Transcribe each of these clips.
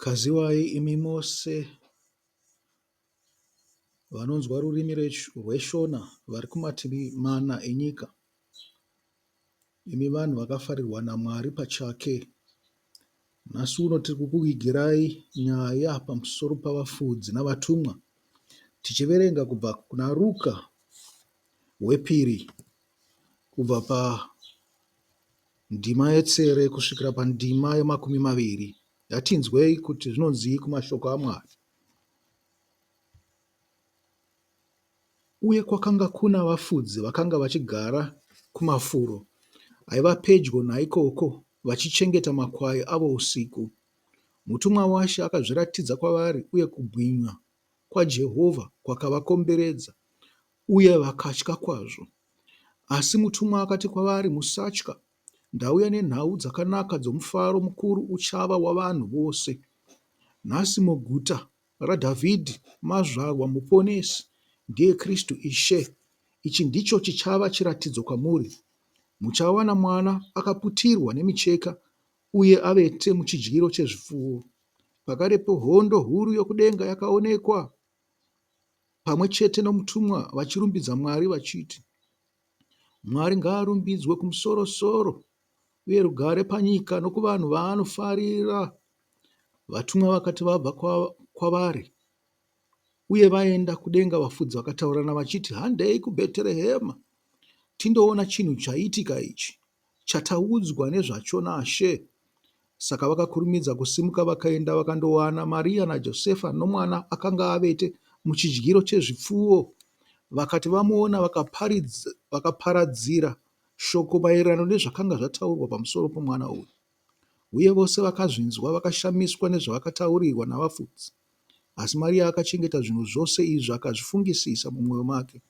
Kaziwai imi mose vanonzwa rurimi rweShona vari kumativi mana enyika. Imi vanhu vakafarirwa naMwari pachake. Nhasi uno tiri kukuvigirai nyaya pamusoro pavafudzi navatumwa tichiverenga kubva kuna Ruka wepiri kubva pandima yetsere kusvikira pandima yemakumi maviri. Ngatinzwei kuti zvinonzii kumashoko aMwari. Uye kwakanga kuna vafudzi vakanga vachigara kumafuro aiva pedyo naikoko vachichengeta makwai avo usiku. Mutumwa waShe akazviratidza kwavari uye kubwinya kwaJehovha kwakavakomberedza, uye vakatya kwazvo. Asi mutumwa akati kwavari, Musatya, ndauya nenhau dzakanaka dzomufaro mukuru uchava wavanhu vose. Nhasi muguta raDhavhidhi mazvarwa Muponesi, ndiye Kristu Ishe. Ichi ndicho chichava chiratidzo kwamuri, Muchawana mwana akaputirwa nemicheka uye avete muchidyiro chezvipfuwo. Pakarepo hondo huru yokudenga yakaonekwa pamwe chete nomutumwa vachirumbidza Mwari vachiti, Mwari ngaarumbidzwe kumusoro-soro, uye rugare panyika nokuvanhu vaanofarira. Vatumwa vakati vabva kwavari uye vaenda kudenga, vafudzi vakataurirana vachiti, Handei kuBheterehema tindoona chinhu chaitika ichi, chataudzwa nezvacho naShe. Saka vakakurumidza kusimuka vakaenda vakandowana Mariya naJosefa nomwana akanga avete muchidyiro chezvipfuwo. Vakati vamuona, vakaparadzira shoko maererano nezvakanga zvataurwa pamusoro pomwana uyu. Uye vose vakazvinzwa vakashamiswa nezvavakataurirwa navafudzi. Asi Mariya akachengeta zvinhu zvose izvi akazvifungisisa mumwoyo make.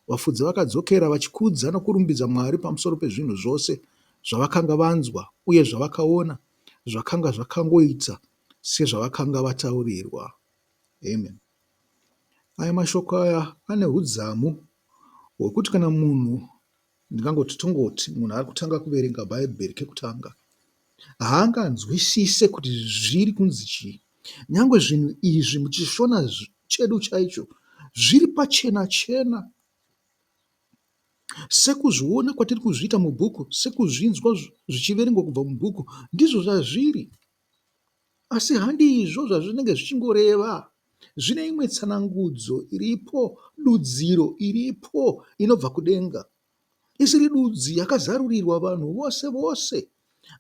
Vafudzi vakadzokera vachikudza nokurumbidza Mwari pamusoro pezvinhu zvose zvavakanga vanzwa uye zvavakaona, zvakanga zvakangoita sezvavakanga vataurirwa. Amen. Aya mashoko aya ane hudzamu hwekuti kana munhu ndingangoti tongoti munhu ari kutanga kuverenga Bhaibheri kekutanga haanganzwisise kuti zviri kunzi chii. Nyangwe zvinhu izvi muchiShona chedu chaicho zviri pachena chena. Sekuzviona kwatiri kuzviita mubhuku, sekuzvinzwa zvichiverengwa kubva mubhuku, ndizvo zvazviri. Asi handizvo zvazvinenge zvichingoreva. Zvine imwe tsanangudzo iripo, dudziro iripo inobva kudenga. Isiri dudzi yakazarurirwa vanhu vose vose,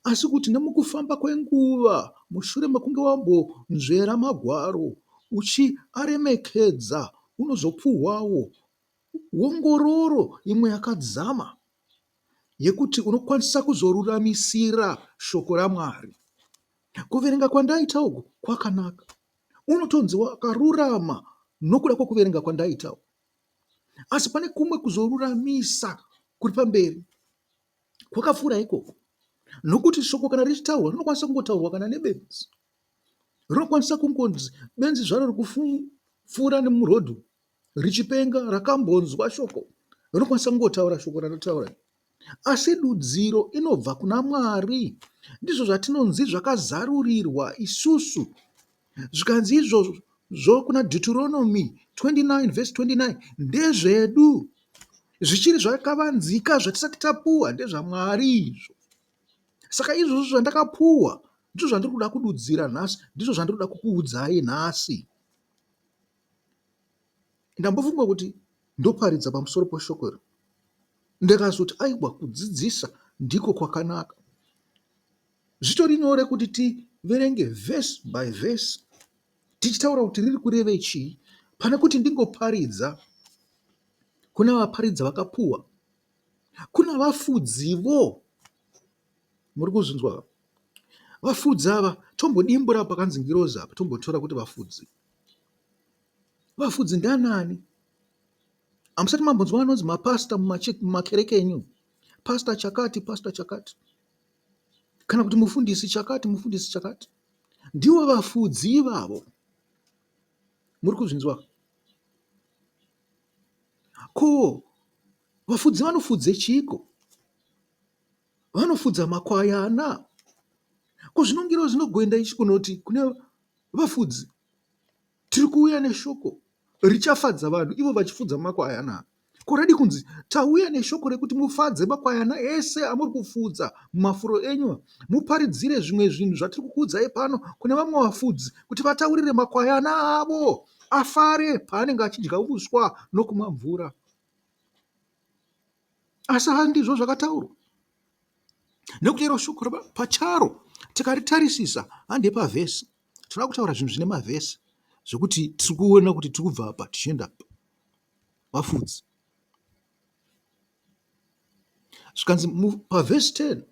asi kuti nemukufamba kwenguva, mushure mekunge wambonzvera magwaro uchiaremekedza, unozopuhwawo wongororo imwe yakadzama yekuti unokwanisa kuzoruramisira shoko raMwari. Kuverenga kwandaita uku kwakanaka. Unotonzi wakarurama nokuda kwokuverenga kwandaita uku. Asi pane kumwe kuzoruramisa kuri pamberi kwakapfuura ikoko. Nokuti shoko kana richitaurwa rinokwanisa kungotaurwa kana nebenzi. Rinokwanisa kungonzi benzi zvaro rikupfuura nemurodhi richipenga rakambonzwa shoko rinokwanisa kungotaura shoko ranotaura. Asi dudziro inobva kuna Mwari. Ndizvo zvatinonzi zvakazarurirwa isusu. Zvikanzi izvozvo kuna Deuteronomy 29 verse 29 ndezvedu. Zvichiri zvakavanzika zvatisati tapuwa ndezvaMwari izvo. Saka izvozvo zvandakapuwa ndizvo zvandiri kuda kududzira nhasi, ndizvo zvandiri kuda kukuudzai nhasi. Ndambofunga kuti ndoparidza pamusoro peshoko iri ndikazoti aiwa kudzidzisa ndiko kwakanaka. Zvitori nyore kuti tiverenge verse by verse tichitaura kuti riri kureve chii pane kuti ndingoparidza. Kuna vaparidza vakapuwa, kuna vafudzivo. Muri kuzvinzwa? Vafudzi ava tombodimbura pakanzi ngirozi apa tombotora kuti vafudzi. Vafudzi ndanani? Hamusati mambonzwa vanonzi mapastor mumakereke enyu? Pastor chakati, pastor chakati. Kana kuti mufundisi chakati, mufundisi chakati. Ndivo vafudzi ivavo. Muri kuzvinzwa? Ko vafudzi vanofudze chiiko? Vanofudza makwayana. Ko zvino ngirozi inogoenda ichi kunoti kune Vafudzi, tiri kuuya neshoko richafadza vanhu ivo vachifudza makwayana. Ko radii kunzi tauya neshoko rekuti mufadze makwayana ese amuri kufudza mumafuro enyu, muparidzire zvimwe zvinhu zvatiri kukuudzai pano kune vamwe vafudzi kuti vataurire makwayana avo afare paanenge achidya uswa nokumwa mvura. Asi handizvo zvakataurwa. Nekuti iro shoko pacharo tikaritarisisa hande pavhesi. Tinoda kutaura zvinhu zvine mavhesi zvekuti tiri kuona kuti tiri kubva apa tichienda apa. Vafudzi. Zvikanzi pavhesi 10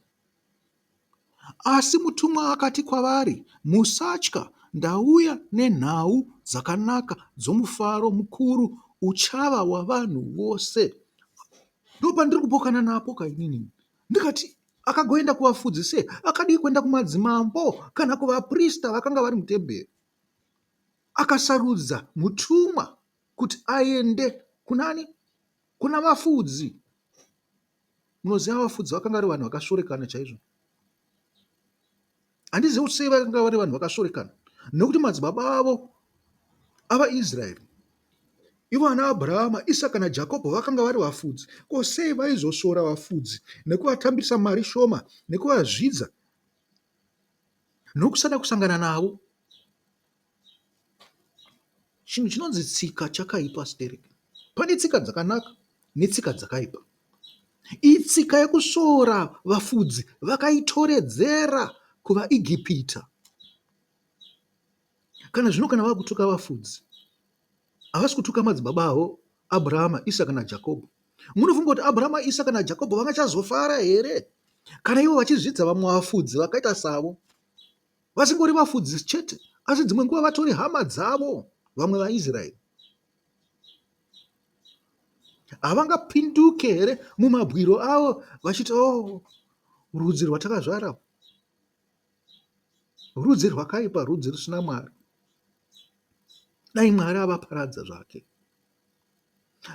Asi mutumwa akati kwavari, Musatya, ndauya nenhau dzakanaka dzomufaro mukuru uchava wavanhu vose. Ndopandiri kupokana napo ka inini. Ndikati, akagoenda kuvafudzi sei? Akadii kuenda kumadzimambo kana kuvaprista vakanga vari mutemberi? Akasarudza mutumwa kuti aende kunani? Kuna vafudzi. Munoziva vafudzi vakanga vari vanhu vakasvorekana chaizvo. Handizivi kuti sei vakanga vari vanhu vakasvorekana nekuti madzibaba avo avaIsraeri ivo ana Abrahama, Isaka naJakobho vakanga vari vafudzi. Ko sei vaizosvora vafudzi nekuvatambirisa mari shoma nekuvazvidza nokusada kusangana navo? Chinhu chinonzi tsika chakaipa stereki. Pane tsika dzakanaka netsika dzakaipa. Iyi tsika yekusvora vafudzi vakaitoredzera kuvaEgipita. Kana zvino kana vakutuka vafudzi, havasi kutuka madzibaba avo Abrahama, Isaka naJakobho. Munofunga kuti Abrahama, Isaka naJakobho vangachazofara here kana ivo vachizvidza vamwe vafudzi vakaita savo? Vasingori vafudzi chete, asi dzimwe nguva vatori hama dzavo, vamwe vaIsraeri. Havangapinduke here mumabwiro avo vachiti, oh, rudzi rwatakazvara, rudzi rwakaipa, rudzi rusina Mwari. Dai Mwari avaparadza zvake.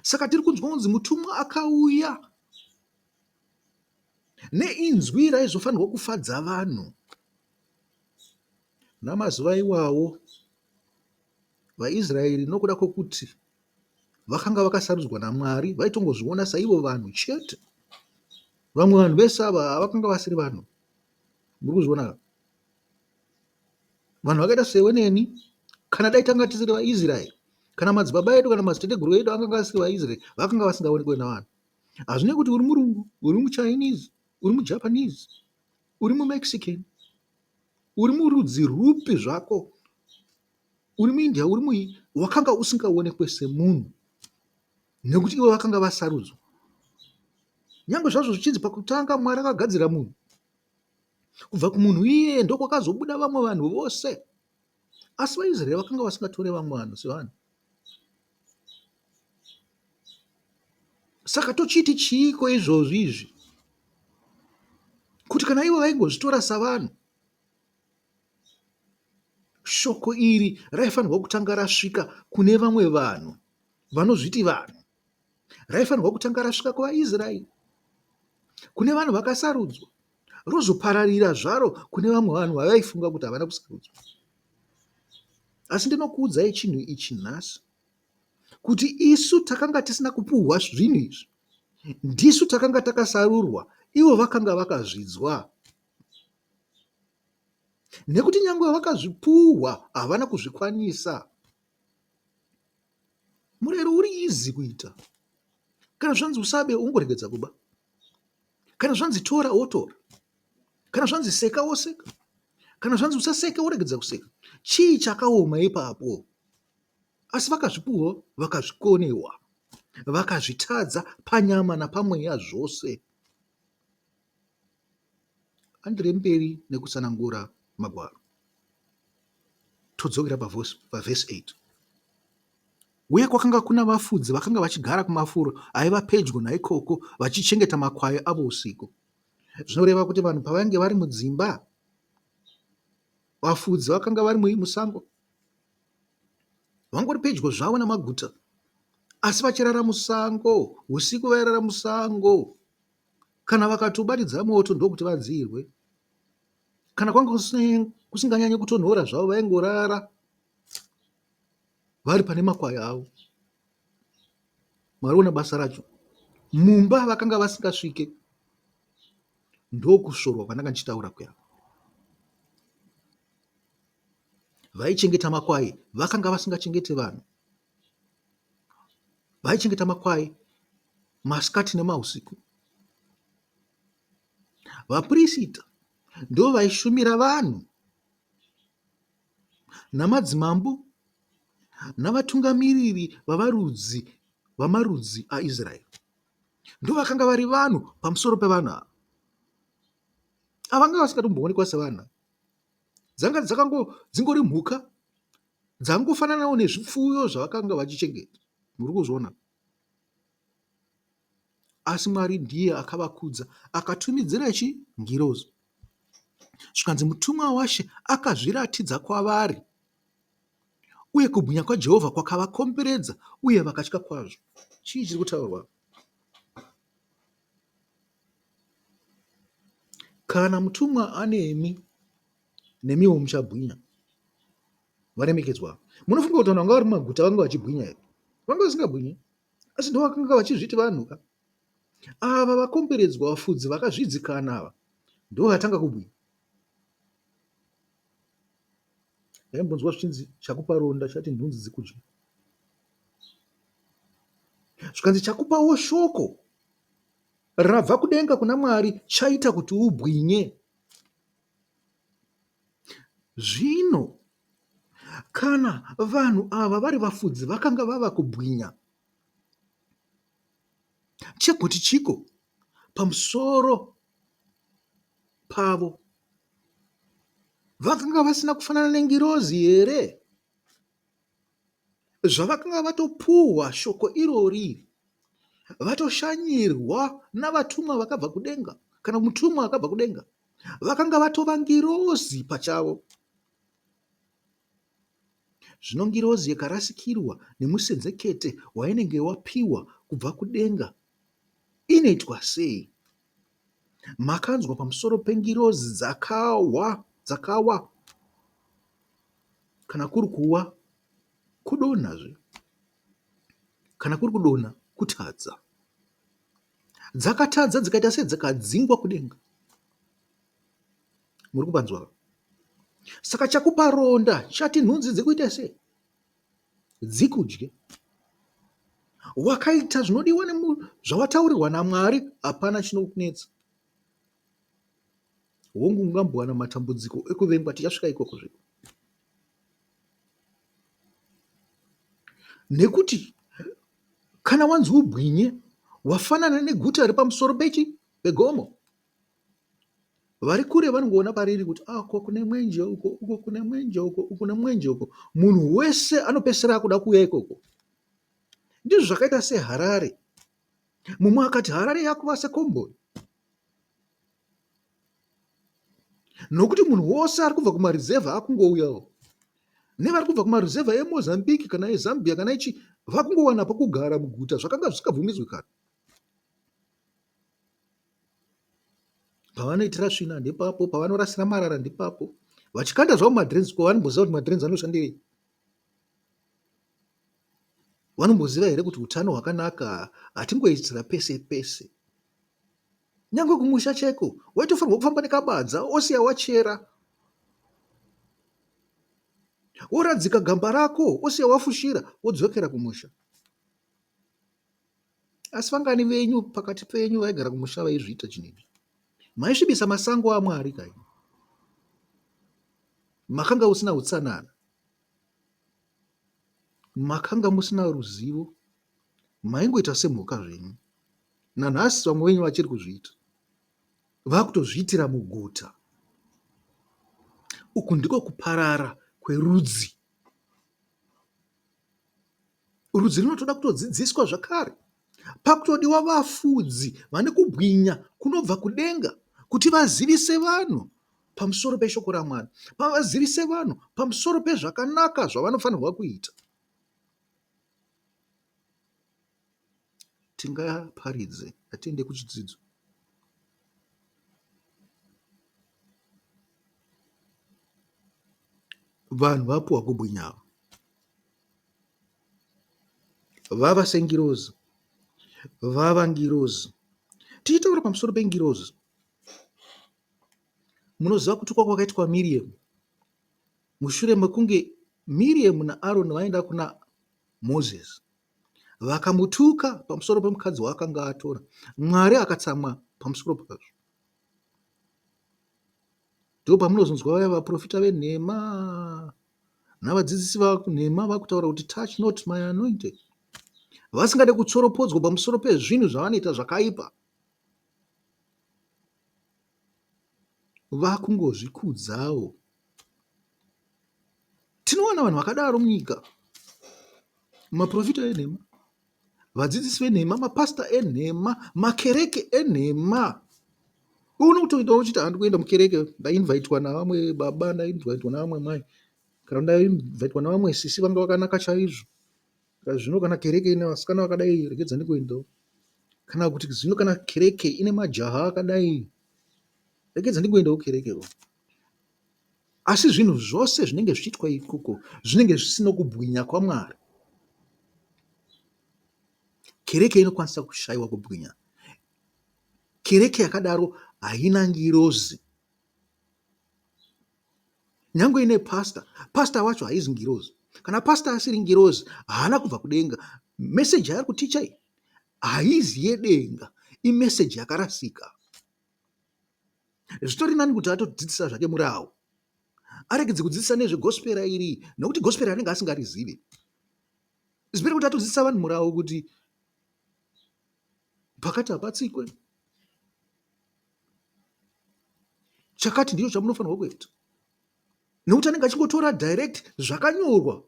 Saka tiri kunzwa kunzi mutumwa akauya neinzwi raizofanirwa kufadza vanhu. Namazuva iwawo, vaIsraeri nokuda kwokuti vakanga vakasarudzwa naMwari vaitongozviona saivo vanhu chete. Vamwe vanhu vese ava vakanga vasiri vanhu. Muri kuzviona ka? Vanhu vakaita sewe neni, kana dai tanga tisiri vaIsraeri, kana madzibaba edu kana madziteteguru edu akanga asiri vaIsraeri, vakanga vasingaonekwe navanhu. Hazvinei kuti uri murungu, uri muChinese, uri muJapanese, uri muMexican, uri murudzi rwupi zvako, uri muIndia, uri mui, wakanga usingaonekwe semunhu nekuti ivo vakanga vasarudzwa. Nyangwe zvazvo zvichinzi pakutanga Mwari akagadzira munhu, kubva kumunhu iyeye ndokwakazobuda vamwe vanhu vose. Asi vaIsraeri vakanga vasingatore vamwe vanhu sevanhu. Saka tochiti chiiko izvozvi izvi? Kuti kana ivo vaingozvitora savanhu, shoko iri raifanirwa kutanga rasvika kune vamwe vanhu vanozviti vanhu. Raifanirwa kutanga rasvika kuvaIsraeri, kune vanhu vakasarudzwa, rozopararira zvaro kune vamwe vanhu vavaifunga kuti havana kusarudzwa. Asi ndinokuudzai chinhu ichi nhasi kuti isu takanga tisina kupuhwa zvinhu izvi, ndisu takanga takasarurwa, ivo vakanga vakazvidzwa. Nekuti nyange vakazvipuhwa havana kuzvikwanisa. Murayiro uri easy kuita. Kana zvanzi usabe wongoregedza kuba. Kana zvanzi tora wotora. Kana zvanzi seka woseka. Kana zvanzi usaseke woregedza kuseka. Chii chakaoma ipapo? Asi vakazvipuhwa vakazvikonewa. Vakazvitadza panyama napamweya zvose. Andire mberi nekutsanangura magwaro. Todzokera pavhesi 8. Uye kwakanga kuna vafudzi vakanga vachigara kumafuro aiva pedyo naikoko vachichengeta makwai avo usiku. Zvinoreva kuti vanhu pavainge vari mudzimba, vafudzi vakanga vari musango. Vangori pedyo zvavo namaguta, asi vachirara musango. Usiku vairara musango. Kana vakatobatidza moto ndokuti vadziirwe. Kana kwanga kusinganyanyi kutonhora zvavo vaingorara. Vari pane makwai avo. Mwariona basa racho. Mumba vakanga vasingasvike. Ndokusvorwa kwandanga ndichitaura kuya. Vaichengeta makwai vakanga vasingachengete vanhu. Vaichengeta makwai masikati nemausiku. Vapirisita ndovaishumira vanhu namadzimambo navatungamiriri vavarudzi vamarudzi aIsraeri. Ndovakanga vari vanhu pamusoro pevanhu ava. Ava vanga vasingatomboonekwa sevanhu. Dzanga dzakango dzingori mhuka dzangofananawo nezvipfuyo zvavakanga vachichengeta. Muri kuzviona? Asi Mwari ndiye akavakudza akatumidzira chi ngirozi. Zvikanzi mutumwa waShe akazviratidza kwavari uye kubwinya kwaJehovha kwakavakomberedza uye vakatya kwazvo. Chii chiri kutaurwa? Kana mutumwa anemi, nemiwo muchabwinya. Varemekedzwa. Munofunga kuti vanhu vanga vari mumaguta vanga vachibwinya here? Vanga vasingabwinyi. Asi ndovakanga vachizviti vanhu ka. Ava vakomberedzwa vafudzi vakazvidzikana ava ndovatanga kubwinya. Ndaimbonzwa zvichinzi chakupa ronda chati nhunzi dzikudye. Zvikanzi chakupawo shoko rabva kudenga kuna Mwari chaita kuti ubwinye. Zvino kana vanhu ava vari vafudzi vakanga vava kubwinya, chegoti chiko pamusoro pavo? Vakanga vasina kufanana nengirozi here? Zvavakanga vatopuhwa shoko irori, vatoshanyirwa navatumwa vakabva kudenga, kana mutumwa akabva kudenga, vakanga vatova ngirozi pachavo. Zvino ngirozi yakarasikirwa nemusenzekete wainenge wapiwa kubva kudenga inoitwa sei? Makanzwa pamusoro pengirozi dzakawa, dzakawa Kana kuri kuwa kudonhazve. Kana kuri kudonha kutadza. Dzakatadza dzikaita sedzakadzingwa kudenga. Muri kupanzwa? Saka chakupa ronda chati nhunzi dzikuite sei? Dzikudye. Wakaita zvinodiwa zvawataurirwa naMwari hapana chinokunetsa. Hongu ungambowana matambudziko ekuvengwa tichasvika ikoko zvedu. Nekuti kana wanzi ubwinye wafanana neguta riri pamusoro pechi pegomo. Vari kure vanongoona pariri kuti ah, uko kune mwenje uko, uko kune mwenje uko, uko kune mwenje uko. Munhu wese anopedzisira akuda kuuya ikoko. Ndizvo zvakaita seHarare. Mumwe akati Harare yakuva sekomboni. Nokuti munhu wose ari kubva kumaruzevha akungouyawo. Nevari kubva kumaruzevha eMozambique kana eZambia kana echi vakungowana pokugara muguta zvakanga zvisingabvumidzwi kare. Pavanoitira svina ndepapo, pavanorasira marara ndepapo. Vachikanda zvavo madreads ko vanomboziva kuti madreads anoshandirei? Vanomboziva here kuti utano hwakanaka hatingoitira pese pese? Nyangwe kumusha chaiko waitofanirwa kufamba nekabadza osiya wachera woradzika gamba rako osiya wafushira wodzokera kumusha. Asi vangani venyu pakati penyu vaigara kumusha vaizviita chinhu ichi? Maisvibisa masango aMwari kai. Makanga usina utsanana. Makanga musina ruzivo. Maingoita semhuka zvenyu. Nanhasi vamwe venyu vachiri kuzviita. Vakutozviitira muguta. Uku ndiko kuparara kwerudzi. Rudzi runotoda kutodzidziswa zvakare. Pakutodiwa vafudzi vane kubwinya kunobva kudenga kuti vazivise vanhu pamusoro peshoko raMwari, vazivise vanhu pamusoro pezvakanaka zvavanofanirwa kuita. Tingaparidze hatiende kuchidzidzo. Vanhu vapuwa kubwinya ava. Vava sengirozi. Vava ngirozi. Tichitaura pamusoro pengirozi, munoziva kutukwa kwakaitwa Miriam mushure mekunge Miriam naAroni vaenda kuna Moses vakamutuka pamusoro pemukadzi waakanga atora. Mwari akatsamwa pamusoro pazvo. Ndopamunozonzwa vaya vaprofita venhema navadzidzisi venhema vakutaura kuti touch not my anointed. Vasingade kutsoropodzwa pamusoro pezvinhu zvavanoita zvakaipa. Vakungozvikudzawo. Tinowana vanhu vakadaro munyika. Maprofita enhema, vadzidzisi venhema, mapasita enhema, makereke enhema. Uno kutoita uchiti handi kuenda mukereke ndainvaitwa navamwe baba, ndainvaitwa navamwe mai kana ndainvaitwa navamwe sisi vanga vakanaka chaizvo. Zvino kana kereke ine vasikana vakadai regedza ndingoendawo. Kana kuti zvino kana kereke ine majaha akadai regedza ndingoendawo kukerekewo. Asi zvinhu zvose zvinenge zvichiitwa ikoko zvinenge zvisina kubwinya kwaMwari. Kereke inokwanisa kushaiwa kubwinya. Kereke yakadaro haina ngirozi. Nyangwe ine pastor, pastor wacho haizi ngirozi. Kana pastor asiri ngirozi, haana kubva kudenga. Message yaari kuticha iyi haizi yedenga, imeseji yakarasika. Zvitori nani kuti atodzidzisa zvake murawo, aregedze kudzidzisa nezvegospera iri nekuti gospera anenge asingarizive. Zvipere kuti atodzidzisa vanhu murawo kuti pakati hapatsikwe, chakati ndicho chamunofanirwa kuita nekuti anenge achingotora direct zvakanyorwa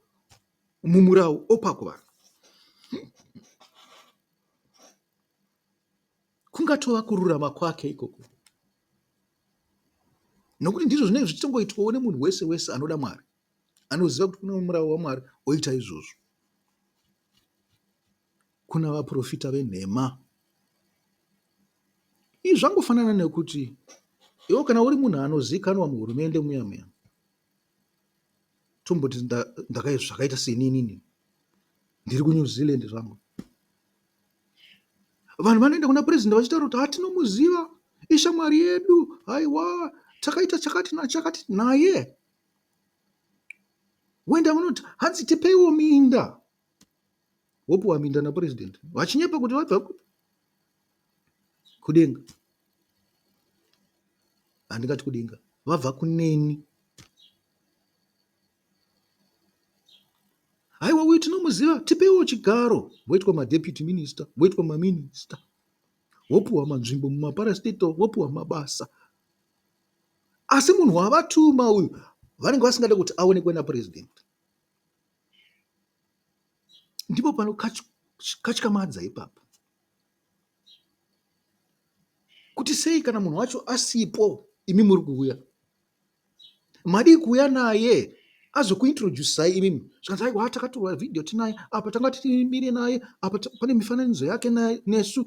mumurawo opa kuvanhu. Kungatova kururama kwake ikoko nokuti ndizvo zvinenge zvichitongoitwawo nemunhu wese wese anoda Mwari, anoziva kuti kune murawo waMwari oita izvozvo. Kuna vaprofita venhema. Izvi zvangofanana nekuti iwe kana uri munhu anozikanwa muhurumende muya muya, tomboti zvakaita seni inini ndiri kuNew Zealand zvangu. Vanhu vanoenda kuna president vachitaura kuti hatinomuziva ishamwari yedu haiwa takaita chakati nachakati naye. Voenda vanoti hanzi tipeiwo minda. Wopiwa minda napresident vachinyepa kuti vabva kupi? Kudenga. Handingati kudenga, vabva kuneni. Haiwa uyu tinomuziva, tipeiwo chigaro. Voitwa madeputy minister, voitwa maminista, vopiwa manzvimbo mumaparastatal, vopiwa mabasa. Asi munhu wavatuma uyu vanenge vasingade kuti aonekwe napresident. Ndipo panokatyamadza ipapo. Kuti sei kana munhu wacho asipo imi muri kuuya? Madii kuuya naye azokuintroducai imimi zvikanzi aiwa takatorwa video tinaye apa tanga timire naye apa pane mifananidzo yake nesu.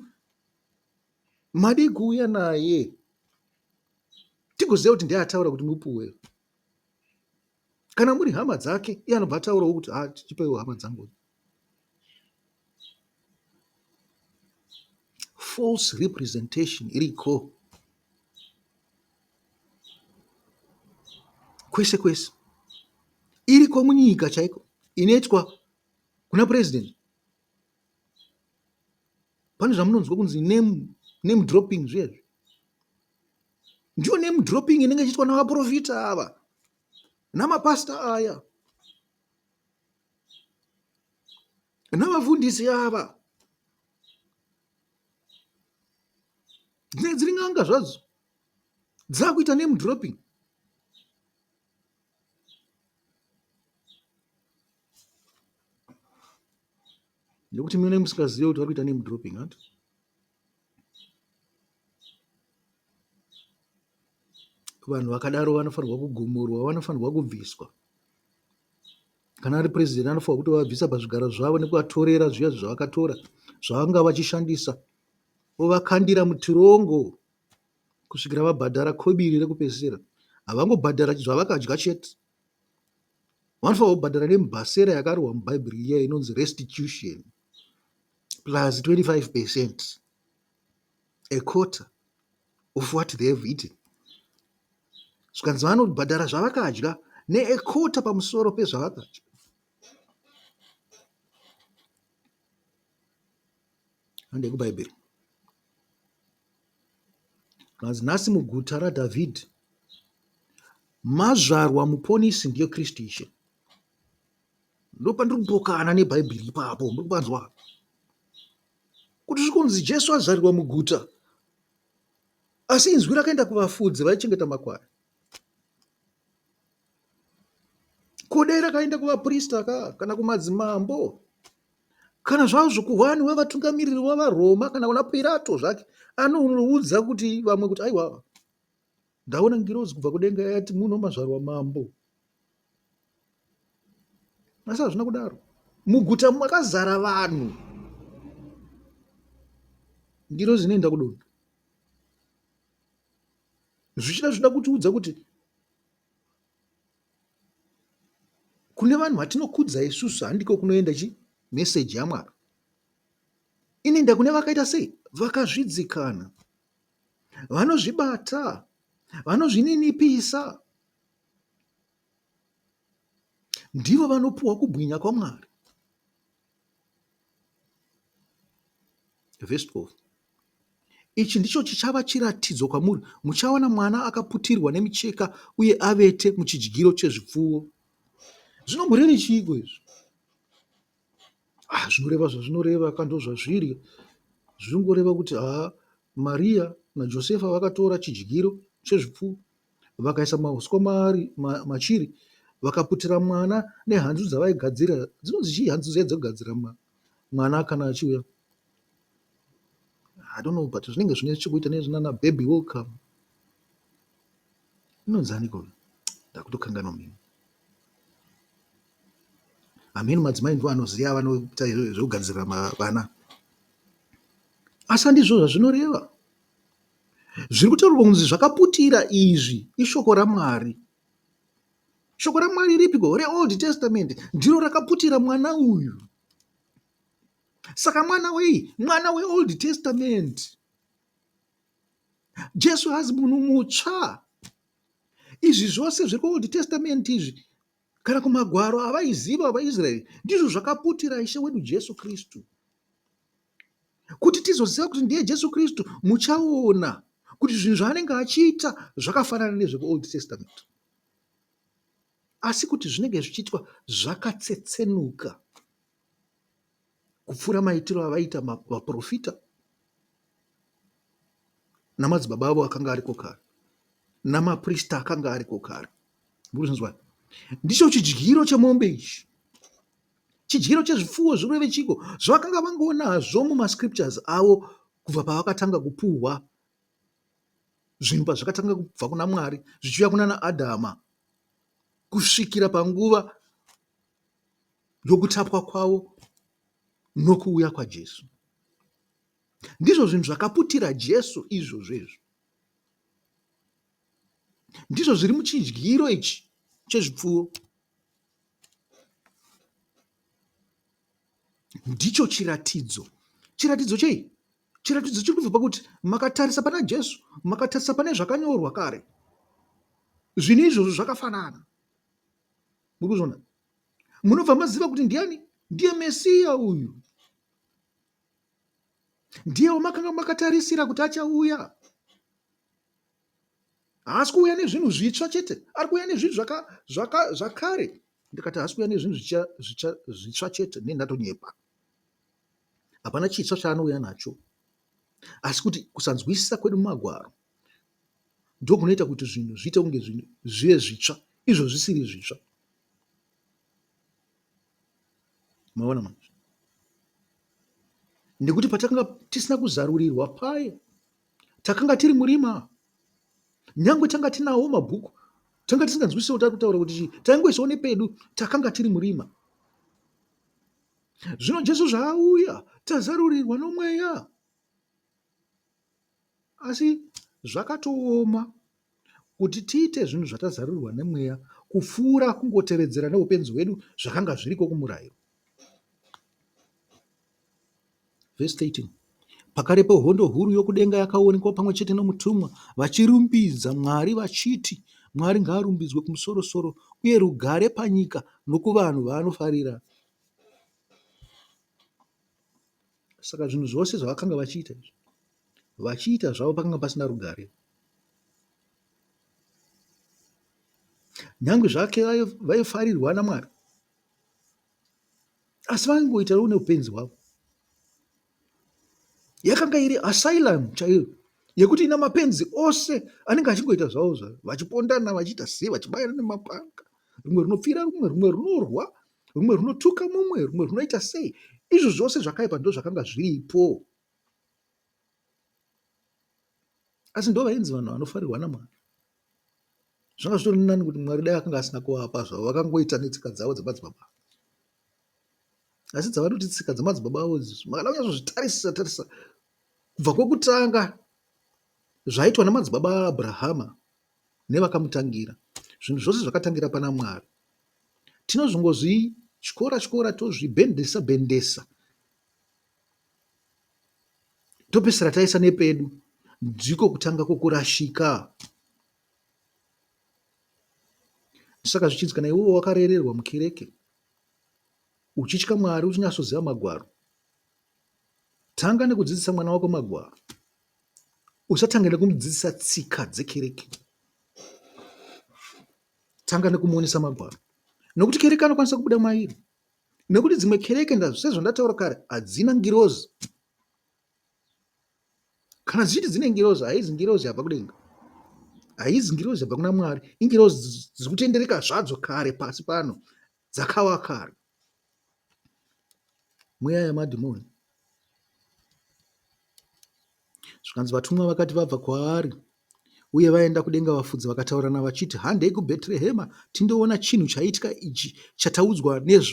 Madii kuuya naye tigoziva kuti ndiye ataura kuti mupuwe. Kana muri hama dzake iye anobva ataurawo kuti ha chipaiwo hama dzangu. False representation iriko kwese kwese, iriko munyika chaiko inoitwa kuna president. Pane zvamunonzwa kunzi name, name dropping zviya zvi ndiyo name dropping inenge ichiitwa navaprofita ava namapasita aya navafundisi ava dzinenge dziri n'anga zvadzo dzakuita name dropping nekuti mune musingazive kuti vari kuita name dropping hanti Vanhu vakadaro vanofanirwa kugumurwa, vanofanirwa kubviswa. Kana ari president anofanirwa kutovabvisa pazvigaro zvavo nekuvatorera zviya zvavakatora zvavanga vachishandisa ovakandira mutirongo kusvikira vabhadhara kobiri rekupedzisira. Havangobhadhara zvavakadya chete, vanofanirwa kubhadhara nemubhasera yakarohwa mubhaibheri iya inonzi restitution. Plus 25 percent, a quarter of what they have eaten. Zvikanzi vanobhadhara zvavakadya neekota pamusoro pezvavakadya. Handei kuBhaibheri. Zvikanzi nhasi muguta raDhavhidhi mazvarwa muponisi ndiye Kristu Ishe. Ndopandiri kupokana neBhaibheri ipapo, muri kupanzwa? Kuti zviri kunzi Jesu azvarirwa muguta asi inzwi rakaenda kuvafudzi vaichengeta makwai. Ko dai rakaenda kuvaprista ka kana kumadzimambo kana zvazvo kuhwani wevatungamiriri wavaRoma kana kuna Pirato zvake anoudza kuti vamwe kuti aiwa ndaona ngirozi kubva kudenga yati muno mazvarwa mambo. Asi hazvina kudaro. Muguta makazara vanhu. Ngirozi inoenda kudonha. Zvichida zvinoda kutiudza kuti kune vanhu vatinokudza isusu handiko kunoenda chi meseji yaMwari. Inoenda kune vakaita sei? Vakazvidzikana, vanozvibata, vanozvininipisa. Ndivo vanopuwa kubwinya kwaMwari. Vhesi 12. Ichi ndicho chichava chiratidzo kwamuri, muchawana mwana akaputirwa nemicheka uye avete muchidyiro chezvipfuwo. Zvinomborevei chiiko izvi? Ah, zvinoreva zvazvinoreva ka ndozvazviri. Zvinongoreva kuti haa Mariya naJosefa vakatora chidyiro chezvipfuwo vakaisa mauswa maari machiri vakaputira mwana nehanzu dzavaigadzira. Dzinonzi chii hanzu dziya dzekugadzira mwana kana achiuya? I don't know but zvinenge zvine chekuita nezvinana baby welcome. Inonzi aniko? Ndakutokanganwa mhino. Hameno madzimai ndiwo anoziva vanoita zvekugadzirira vana. Asi handizvo zvazvinoreva. Zviri kutaurwa kunzi zvakaputira izvi ishoko raMwari. Shoko raMwari ripiko? ReOld Testament ndiro rakaputira mwana uyu. Saka mwana wei? Mwana weOld Testament. Jesu hazi munhu mutsva. Izvi zvose zviri kuOld Testament izvi kana kumagwaro avaiziva vaIsraeri ndizvo zvakaputira Ishe wedu Jesu Kristu. Kuti tizoziva kuti ndiye Jesu Kristu, muchaona kuti zvinhu zvaanenge achiita zvakafanana nezvekuOld Testament. Asi kuti zvinenge zvichiitwa zvakatsetsenuka kupfuura maitiro avaiita vaprofita namadzibaba avo akanga ariko kare namaprista akanga ariko kare. Murikuzvinzwa? Ndicho chidyiro chemombe ichi. Chidyiro chezvipfuwo zvireve chiko zvavakanga vangonazvo mumascriptures avo kubva pavakatanga kupuhwa zvinhu pazvakatanga kubva kuna Mwari zvichiuya kunana Adhama kusvikira panguva yokutapwa kwavo nokuuya kwaJesu. Ndizvo zvinhu zvakaputira Jesu izvozvo izvo. Ndizvo zviri muchidyiro ichi chezvipfuwo. Ndicho chiratidzo. Chiratidzo chei? Chiratidzo chiri kubva pakuti makatarisa pana Jesu, makatarisa pane zvakanyorwa kare. Zvinhu izvozvo zvakafanana. Muri kuzviona? Munobva maziva kuti ndiani? Ndiye Mesiya uyu. Ndiye wamakanga makatarisira kuti achauya. Haasi kuuya nezvinhu zvitsva chete, ari kuuya nezvinhu zvakare. Ndikati haasi kuuya nezvinhu zvitsva chete, ndini ndatonyepa. Hapana chitsva chaanouya nacho, asi kuti kusanzwisisa kwedu Magwaro ndokunoita kuti zvinhu zviite kunge zvive zvitsva izvo zvisiri zvitsva. Maona manje? Nekuti patakanga tisina kuzarurirwa paye, takanga tiri murima. Nyangwe tanga tinawo mabhuku, tanga tisinganzwisise kuti ari kutaura kuti chii, taingoisawo nepedu, takanga tiri murima. Zvino Jesu zvaauya, tazarurirwa nomweya. Asi zvakatooma kuti tiite zvinhu zvatazarurirwa nemweya kupfuura kungotevedzera neupenzi hwedu zvakanga zviriko kumurayiro. Vhesi 13. Pakarepo hondo huru yokudenga yakaonekwa pamwe chete nomutumwa vachirumbidza Mwari vachiti, Mwari ngaarumbidzwe kumusoro-soro uye rugare panyika nokuvanhu vaanofarira. Saka zvinhu zvose zvavakanga vachiita izvi, vachiita zvavo pakanga pasina rugare. Nyange zvake vaifarirwa naMwari, asi vaingoitawo neupenzi hwavo. Yakanga iri asylum chaiyo yekuti ina mapenzi ose anenge achingoita zvavo zvavo vachipondana vachiita sei vachibayana nemapanga rimwe rinopfira rumwe rumwe runorwa rumwe runotuka mumwe rumwe runoita sei izvo zvose zvakaipa ndo zvakanga zviripo asi ndo vainzi vanhu vanofarirwa namwari Zvanga zvitori nani kuti Mwari dai akanga asina kuvapa zvavo vakangoita netsika dzavo dzemadzibaba. Asi dzavanoti tsika dzemadzibaba avo idzi makada kunyatsozvitarisa tarisa kubva kwekutanga zvaitwa namadzibaba aAbrahama nevakamutangira. Zvinhu zvose zvakatangira pana Mwari. Tinozongozvityora tyora tozvibhendesa bhendesa topedzisira taisa nepedu. Ndiko kutanga kwokurashika. Saka zvichinzi kana iwewe wakarererwa mukereke uchitya Mwari uchinyatsoziva magwaro, tanga nekudzidzisa mwana wako magwaro. Usatange nekumudzidzisa tsika dzekereke. Tanga nekumuonesa magwaro nekuti kereke anokwanisa kubuda mairi nekuti dzimwe kereke sezvandataura kare hadzina ngirozi. Kana dzichiti dzine ngirozi, haizi ngirozi yabva kudenga, haizi ngirozi yabva kuna Mwari, ingirozi dziri kutendereka zvadzo kare pasi pano, dzakawa kare. Mweya yamadhimoni. Zvikanzi vatumwa vakati vabva kwaari uye vaenda kudenga vafudzi vakataurirana vachiti, handei kuBhetrehema tindoona chinhu chaitika ichi chataudzwa nezva.